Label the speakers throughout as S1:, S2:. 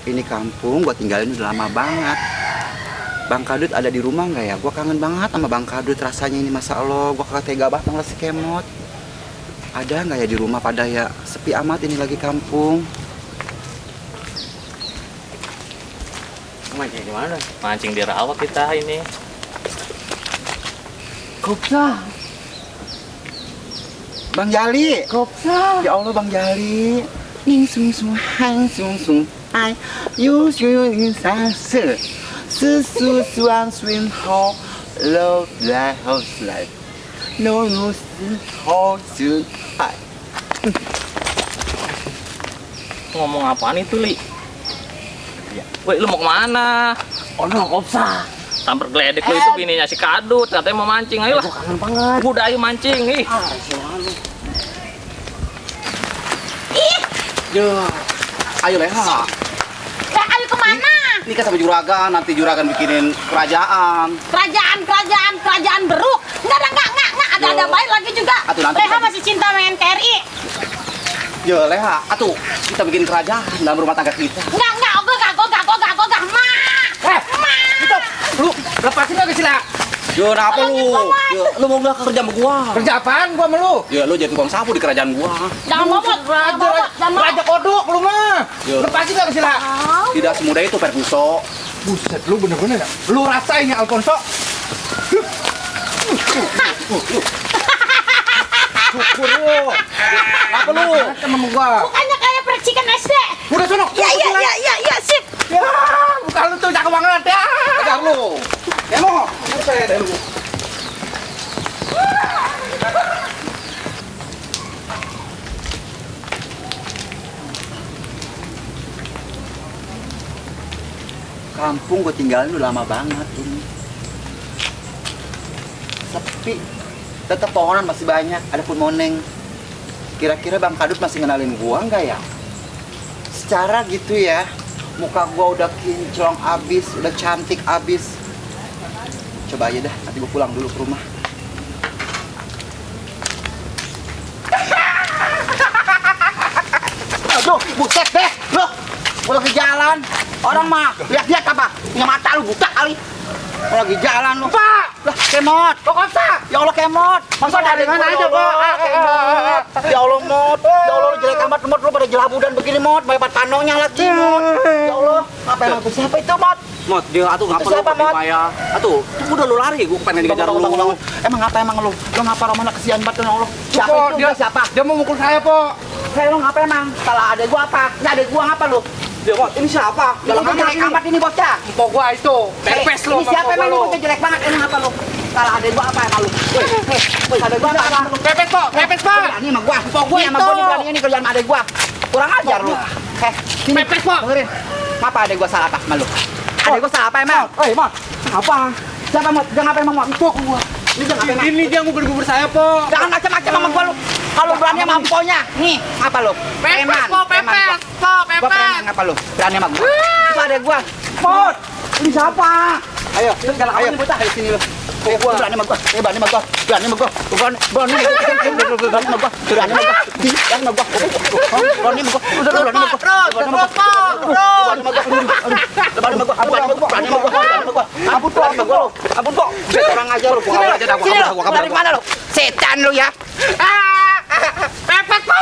S1: Ini kampung gua tinggalin udah lama banget. Bang Kadut ada di rumah nggak ya? Gua kangen banget sama Bang Kadut rasanya ini, masa Allah. Gua kagak tega banget ngeliat si Kemot. Ada nggak ya di rumah pada ya? Sepi amat ini lagi kampung.
S2: Mancing di mana? Mancing di rawa kita ini.
S1: Kopsa. Bang Jali.
S3: Kopsa.
S1: Ya Allah Bang Jali. Ning sung sung hang sung sung hai. Yu yu yu sa se. Se su suan swim ho. Love life house life. No no sin ho su hai.
S2: Ngomong apaan itu, Li? Woi, lu mau kemana?
S3: Oh no, Kopsa.
S2: Tampar geledek lu itu bininya si Kadut, katanya mau mancing. Ayo lah.
S3: Gua kangen banget.
S2: Udah ayo mancing. Ih.
S1: Yo. Ayo Leha.
S4: Ayo kemana?
S1: Ini kan sama juragan, nanti juragan bikinin kerajaan.
S4: Kerajaan beruk. Enggak. Ada baik lagi juga.
S1: Atuh, nanti
S4: Leha
S1: kita-
S4: masih cinta sama NKRI.
S1: Yo Leha, atuh kita bikin kerajaan dalam rumah tangga kita.
S4: Enggak. Ma.
S3: Stop. Lu lepasin lagi sila.
S1: Yo, apa lu? Yo, lu mau nggak kerja sama gua?
S3: Kerja apaan gua sama lu?
S1: Ya lu jadi tukang sapu di kerajaan gua.
S4: Jangan momot.
S3: Raja kodok lu mah.
S1: Yo.
S3: Lepasin lagi sila.
S1: Tidak semudah itu Ferguso.
S3: Buset, lu bener-bener ya. Lu rasain ya Alfonso. Syukur lu.
S1: Apa lu?
S3: Macam sama gua.
S4: Bukannya kayak percikan SD.
S3: Udah sono.
S4: Iya, sip.
S3: Ya, bukan lu tuh cakep banget ya.
S1: Kejar lu. Ya mau. Buset lu. Kampung gue tinggalin udah lama banget ini. Sepi. Tetap pohonan masih banyak, ada pun moneng. Kira-kira Bang Kadut masih ngenalin gua nggak ya? Secara gitu ya, muka gua udah kinclong abis, udah cantik abis. Coba aja dah, nanti gua pulang dulu ke rumah. Aduh, buset deh, loh. Gua lagi jalan, orang mah lihat-lihat apa? Punya mata lu buta kali. Gua lagi jalan lu. Pak, lah Kemot. Kok Kopsa? Ya Allah Kemot. Masa dari mana aja, Pak? Kemot. Ya Allah, Mot. Ya Allah, lu jelek amat, Mot. Lu pada jelabudan begini, Mot. Banyak panongnya lagi, Mot. Ya Allah, apa emang tuh siapa itu, Mot?
S5: Mot, dia atuh ngapa lu
S1: Siapa, Mot?
S5: Maya? Atuh, udah lu lari, gua pengen dikejar lu.
S1: Emang apa emang lu? Lu ngapa Romana kesian banget ya Allah? Siapa
S3: Po,
S1: itu? Siapa?
S3: Dia mau mukul saya, Po.
S1: Hei, lu ngapa emang? Salah adek gua apa? Ini adek gua ngapa lu?
S5: Dia Mot, ini siapa?
S1: Dalam jelek amat ini bocah.
S3: Empok gua itu. Pepes lu.
S1: Ini siapa emang lu bocah jelek banget? Ini ngapa lu? Salah adek gua apa emang lu? Woi, adek gua apa?
S3: Pepes, Po. Pepes, Po.
S1: Ini sama gua. Empok gua sama gua nih berani ini kerjaan sama adek gua. Kurang ajar lu. Sini.
S3: Pepes, Po.
S1: Dengerin. Ngapa adek gua salah apa sama lu? Adek gua salah apa emang?
S3: Mot.
S1: Apa? Siapa Mot? Jangan apa emang Mot? Empok gua. Ini jangan apa emang?
S3: Ini dia ngubur-ngubur saya, Po.
S1: Jangan macam-macam sama gua lu. Kalau berani sama emponya. Nih, apa lu? Preman.
S3: Po, pepes. Po,
S1: Gua preman apa lu? Berani sama gua. Itu adek gua. Mot. Ini siapa? Ayo, ayo bocah dari sini lu. Ayo, berani sama gua. Berani sama gua. Berani sama gua. Berani sama gua. Berani sama gua. Berani sama gua. Berani sama gua. Berani sama gua. Berani sama gua. Berani sama gua. Ampun gua. Ampun kok. Orang aja lu. Gua aja dah gua. Dari mana lu? Setan lu ya.
S3: Pepes, Po.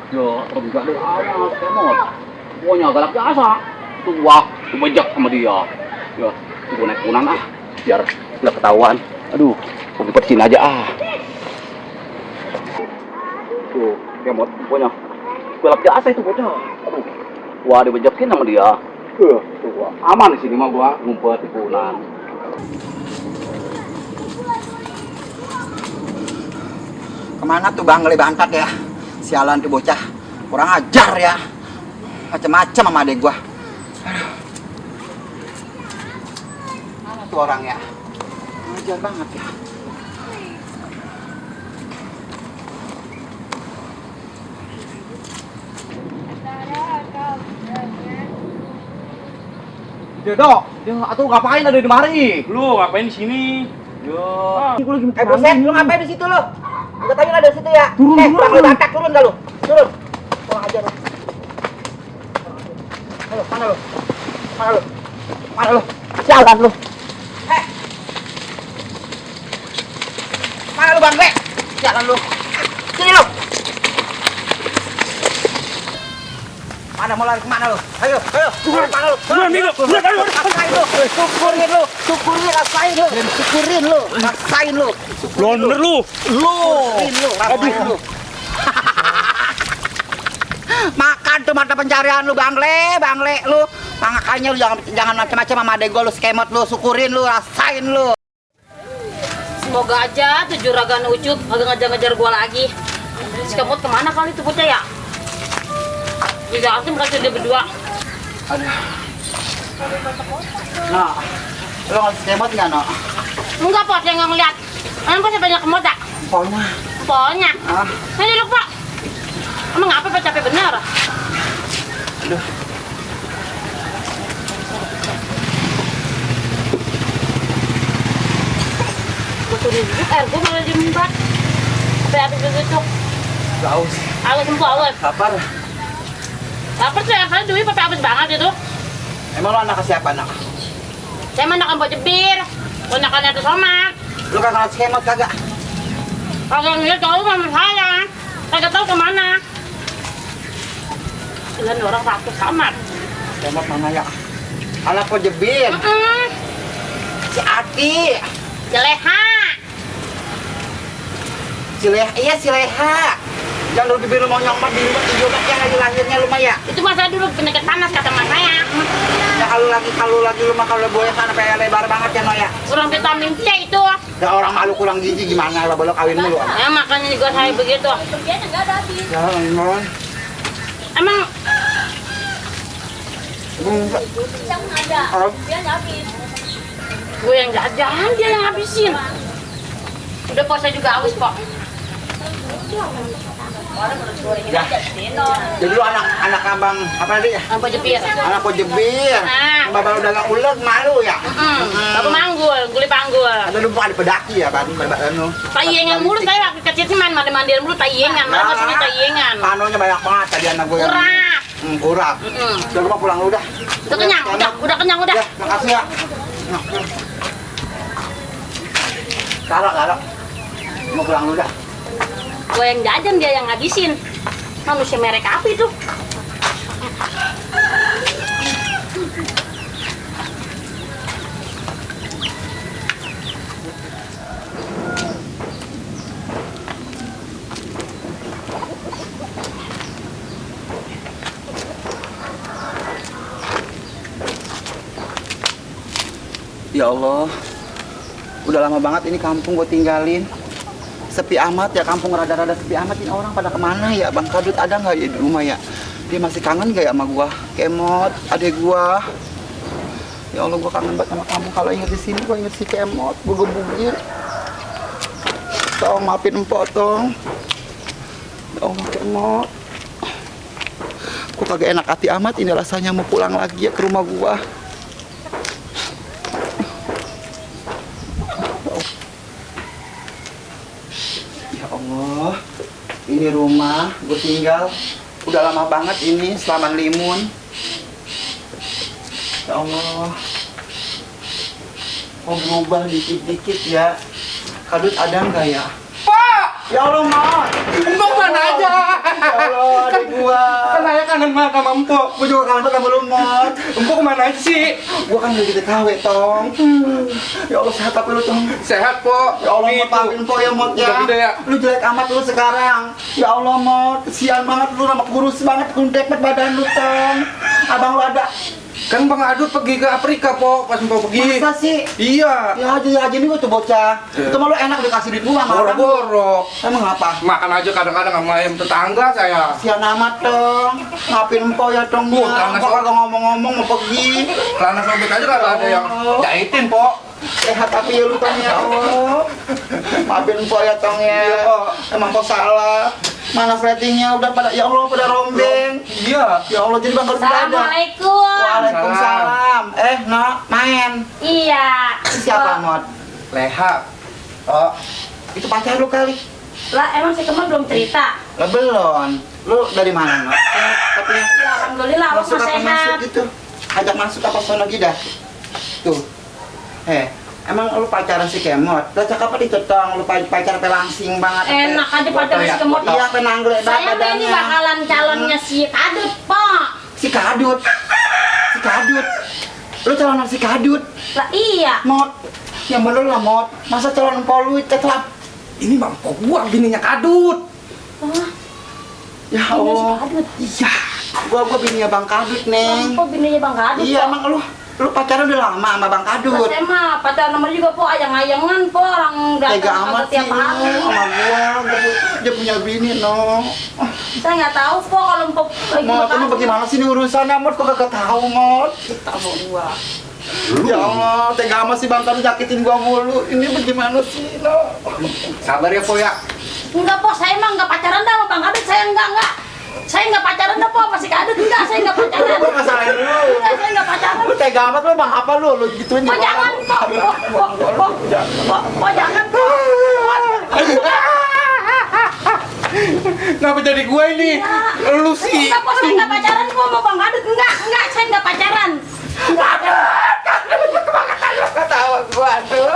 S5: Yo, juga ada awal Mot. Pokoknya galak biasa. Tuh gua bejek sama dia. Ya, gua naik kunan ah. Biar udah ketahuan. Aduh, gua dipercin aja ah. Tuh, Mot, pokoknya galak biasa itu bocah. Aduh. Gua dibejekin sama dia. Tuh gua aman di sini mah gua ngumpet di kunan.
S1: Kemana tuh Bang Geli Bantat ya? Sialan tuh bocah. Kurang ajar ya. Macem-macem sama adek gua. Aduh. Mana tuh orangnya? Ajar banget ya.
S5: Dok, ya atuh ngapain ada di mari?
S2: Lu ngapain di sini?
S5: Yo.
S1: Buset, lu ngapain di situ lu? Gua tanya ada situ ya. Bang lu batak turun enggak lu? Turun. Kurang ajar lu. Ayo, mana lu? Mana lu? Mana lu? Jalan lu. Mana lu Bang Le? Jalan lu. Sini lu. Mana mau lari kemana lu? Ayo, ayo. Mana lu? Rasain lu. Syukurin lu. Syukurin, rasain lu. Syukurin lu. Rasain lu.
S2: Loner lu.
S1: Syukurin lu. Rasain lu. Makan tuh mata pencarian lu Bang Le lu. Makanya lu jangan macam-macam sama adek gua lu skemot lu, syukurin lu, rasain lu.
S4: Semoga aja tuh juragan Ucup agak ngejar-ngejar gua lagi. Si Kemot kemana kali tuh bocah ya? Tidak asing berarti dia berdua.
S1: Aduh. Nah, lu ngasih skemot nggak, no?
S4: Enggak, Pak, saya nggak ngeliat. Emang siapa yang Kemot, tak?
S1: Pokoknya.
S4: Pokoknya.
S1: Ah.
S4: Ini duduk, Pak. Emang apa, Pak? Capek bener?
S1: Aduh.
S4: Gue suruh duduk, gue malah jembat. Sampai habis duduk.
S1: Gaus.
S4: Awas semua, awas.
S1: Lapar.
S4: Lapar tuh, yang kali duit sampai habis banget itu.
S1: Emang lu anak siapa, nak?
S4: Saya makan buat jebir. Ponakannya tuh Somad.
S1: Lu kagak ngasih skemot kagak?
S4: Kalau ngeliat tahu mama saya. Kagak tahu kemana. Dengan orang takut Somad.
S1: Skemot mana ya? Anak pojebin. Si Ati.
S4: Jeleha.
S1: Iya si Leha. Yang dulu bibir lu mau nyomot di rumah hijau yang lagi lahirnya lu mah ya.
S4: Itu masa dulu penyakit panas kata mas saya.
S1: Ya kalau lagi lu mah kalau boleh sana kayak lebar banget ya no ya.
S4: Kurang vitamin C itu.
S1: Ya orang malu kurang gizi gimana lah boleh kawin mulu.
S4: Ya makanya juga saya begitu.
S1: Ya emang.
S4: Emang gue yang jajan, dia yang habisin. Udah puasa juga habis kok.
S1: Ya. Jadi lu anak abang apa tadi ya?
S4: Apa jepir?
S1: Anak pojebir.
S4: Nah.
S1: Bapak udah gak uleg malu ya.
S4: Aku manggul, guli panggul.
S1: Ada lu bukan di pedaki ya kan? Anu.
S4: Tayengan mulu saya waktu kecil sih mandi-mandian mulu tayengan, mana masih tayengan.
S1: Panonya banyak banget tadi anak gue.
S4: Kurang.
S1: Kurang. Udah lu mau pulang lu dah.
S4: Udah kenyang, udah kenyang udah.
S1: Ya, makasih ya. Taruh. Mau pulang lu dah.
S4: Gue yang jajan, dia yang ngabisin. Manusia merek apa itu?
S1: Ya Allah, udah lama banget ini kampung gue tinggalin. Sepi amat ya kampung, rada-rada sepi amat. Ini orang pada kemana ya? Bang Kadut ada nggak ya di rumah ya? Dia masih kangen gak ya sama gua? Kemot, adek gua. Ya Allah, gua kangen banget sama kamu. Kalau inget di sini, gua inget si Kemot. Gua gebugir. Tong, maafin empok, tong. Ya Allah, Kemot. Gua kagak enak hati amat. Ini rasanya mau pulang lagi ya ke rumah gua. Allah, ini rumah gue tinggal udah lama banget ini Selaman Limun. Ya Allah, mau berubah dikit-dikit ya. Kadut ada nggak ya?
S3: Pak!
S1: Ya Allah, Mak.
S3: Empok mana aja?
S1: Ya Allah, adik gua.
S3: Kan saya kangen banget sama empok.
S1: Gua juga kangen banget sama lu, Mot.
S3: Empok kemana aja sih?
S1: Gua kan lagi TKW, Tong. Ya Allah, sehat tapi lu, Tong.
S3: Sehat, Pok.
S1: Ya Allah, Mot, maafin po ya, Mot ya.
S3: Udah gede ya?
S1: Lu jelek amat lu sekarang. Ya Allah, Mot. Kesian banget lu, nama kurus banget, kuntek banget badan lu, Tong. Abang lu ada.
S3: Kan Bang Adut pergi ke Afrika, Pok. Pas empok pergi.
S1: Masa sih?
S3: Iya.
S1: Ya aja ini gua tuh bocah. Itu mah lu enak dikasih duit gua sama orang.
S3: Boro-boro.
S1: Emang apa?
S3: Makan aja kadang-kadang sama ayam tetangga saya.
S1: Kesian amat, Tong. Maafin po ya, Tong.
S3: Bu, karena
S1: Gua kagak ngomong-ngomong mau pergi.
S3: Karena sobek aja kagak ada yang jahitin, Pok.
S1: Sehat tapi ya lu, Tong ya Allah. Maafin po ya, Tong ya.
S3: Iya, Pak.
S1: Emang kok salah. Mana ratingnya udah pada ya Allah pada rombeng.
S3: Iya.
S1: Ya Allah jadi Bang Kadut ada.
S4: Assalamualaikum.
S1: Waalaikumsalam. Nak, main.
S4: Iya.
S1: Siapa, Mot?
S3: Leha. Oh,
S1: Itu pacar lu kali.
S4: Lah emang si Kemot belum cerita.
S1: Lah belum. Lu dari mana, no? Katanya
S4: Ya alhamdulillah aku
S1: masuk apa
S4: sehat.
S1: masuk gitu. Ajak masuk apa sono gida. Tuh. Emang lu pacaran si Kemot? Lah cakap apa dicetong, lu pacaran pe langsing banget.
S4: Enak aja pacaran si Kemot.
S1: Iya, pe nanggle
S4: Saya ini bakalan calonnya si Kadut, Pak.
S1: Si Kadut. Si Kadut. Lu calon si Kadut.
S4: Lah iya.
S1: Mot. Yang bener lah, Mot. Masa calon empok lu tetap.
S3: Ini bang gua bininya Kadut.
S4: Wah,
S1: Ya
S4: ini si
S1: Allah.
S4: Kadut.
S1: Iya. Gua bininya Bang Kadut, Neng.
S4: Kok bininya Bang Kadut?
S1: Iya,
S4: Pak?
S1: emang lu pacaran udah lama sama Bang Kadut.
S4: Lah, saya mah pacaran nomor juga, Po. Ayang-ayangan, Po. Orang
S1: Tega
S4: datang
S1: amat
S4: kagak tiap
S1: sih
S4: hari.
S1: sama gua dia punya bini, no.
S4: Saya nggak tahu, Po, kalau Empok lagi
S1: Mot,
S4: makan.
S1: ini bagaimana sih ini urusannya, Mot? Kok kagak tahu, Mot?
S4: Tahu gua.
S1: Ya Allah, tega amat sih Bang Kadut nyakitin gua mulu. Ini bagaimana sih, no?
S3: Sabar ya po ya.
S4: Enggak, Po. Saya emang nggak pacaran dah sama Bang Kadut. Saya enggak. Saya nggak pacaran dah, Po. Masih Kadut enggak. Saya nggak pacaran.
S1: Gua masalahin lu.
S4: Enggak, saya nggak pacaran.
S1: Lu tega amat lu emang apa lu? Lu gituin
S4: Po, jangan, Po. Po, jangan, Po.
S3: Ngapa jadi gue ini? Lu sih.
S4: Enggak, Po. Saya nggak pacaran, Po, sama Bang Kadut. Enggak. Saya nggak pacaran.
S1: Ketawa gua, aduh.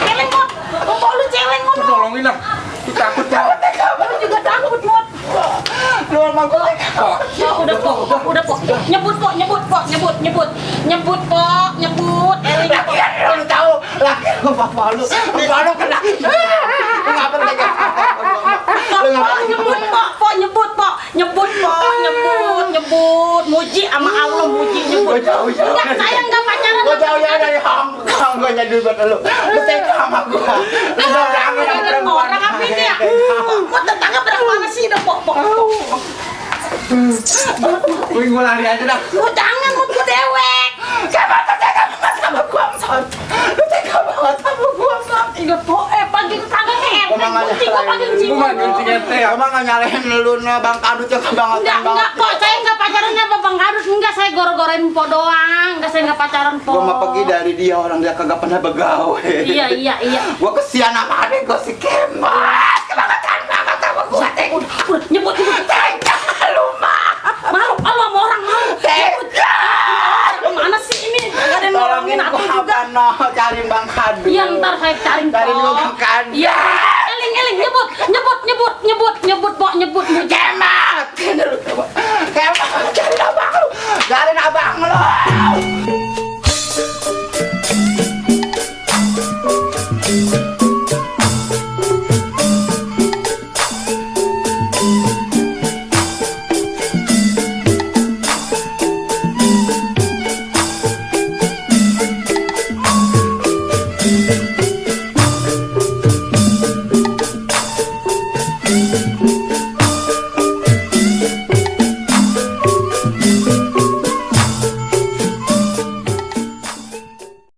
S4: Celeng, Mot. Empok lu celeng, Mot.
S3: Tolongin lah. Lu takut po.
S4: Lu juga takut, Mot.
S1: Lu sama gua.
S3: Po.
S4: Ya udah, Po. Nyebut, Po. Nyebut. Eling.
S1: Lu tahu laki lu bapak lu. Bapak lu kena. Lu ngapa tega? Lu ngapa?
S4: Nyebut, Po. Muji sama Allah, nyebut.
S1: Gua jauh.
S4: Enggak, saya enggak pacaran.
S1: Gua jauh ya dari Hongkong, gua nyadul buat lu. Lu tega sama gua. Lu orangnya sama perempuan.
S4: Orang apa ini ya? Mau tetangga berapa sih dah, Po.
S3: Gue lari aja dah.
S4: Lu jangan, Mut, gua dewek.
S1: Siapa tuh tega banget sama gua, Mot? Lu tega banget sama gua, Mot.
S4: Iya, Po, pagi tetangga kayak
S1: Emang
S4: kucing,
S1: aja
S4: pagi kucing.
S3: Gue mah kucing ente ya.
S1: Emang nggak nyalahin lu na Bang Kadut yang kebangetan
S4: Enggak, Po. Saya enggak pacaran sama Bang Kadut. Enggak, saya goro-gorain Po doang. Enggak, saya enggak pacaran, Po.
S1: Gua mau pergi dari dia, orang dia kagak pernah begawe.
S4: Iya.
S1: Gua kesian sama adek gua si Kemat. Kebangetan banget sama gua.
S4: Udah, nyebut.
S1: Tega lu mah.
S4: Malu sama orang malu.
S1: Tega.
S4: Kemana sih ini? Enggak ada yang nolongin
S1: Tolongin
S4: aku
S1: gua
S4: juga.
S1: apa no? Cariin Bang Kadut.
S4: Iya, ntar saya cariin, Po.
S1: Cariin gua Bang Kadut.
S4: Iya. Eling, nyebut, Po. Nyebut.
S1: Kemat. Lu coba.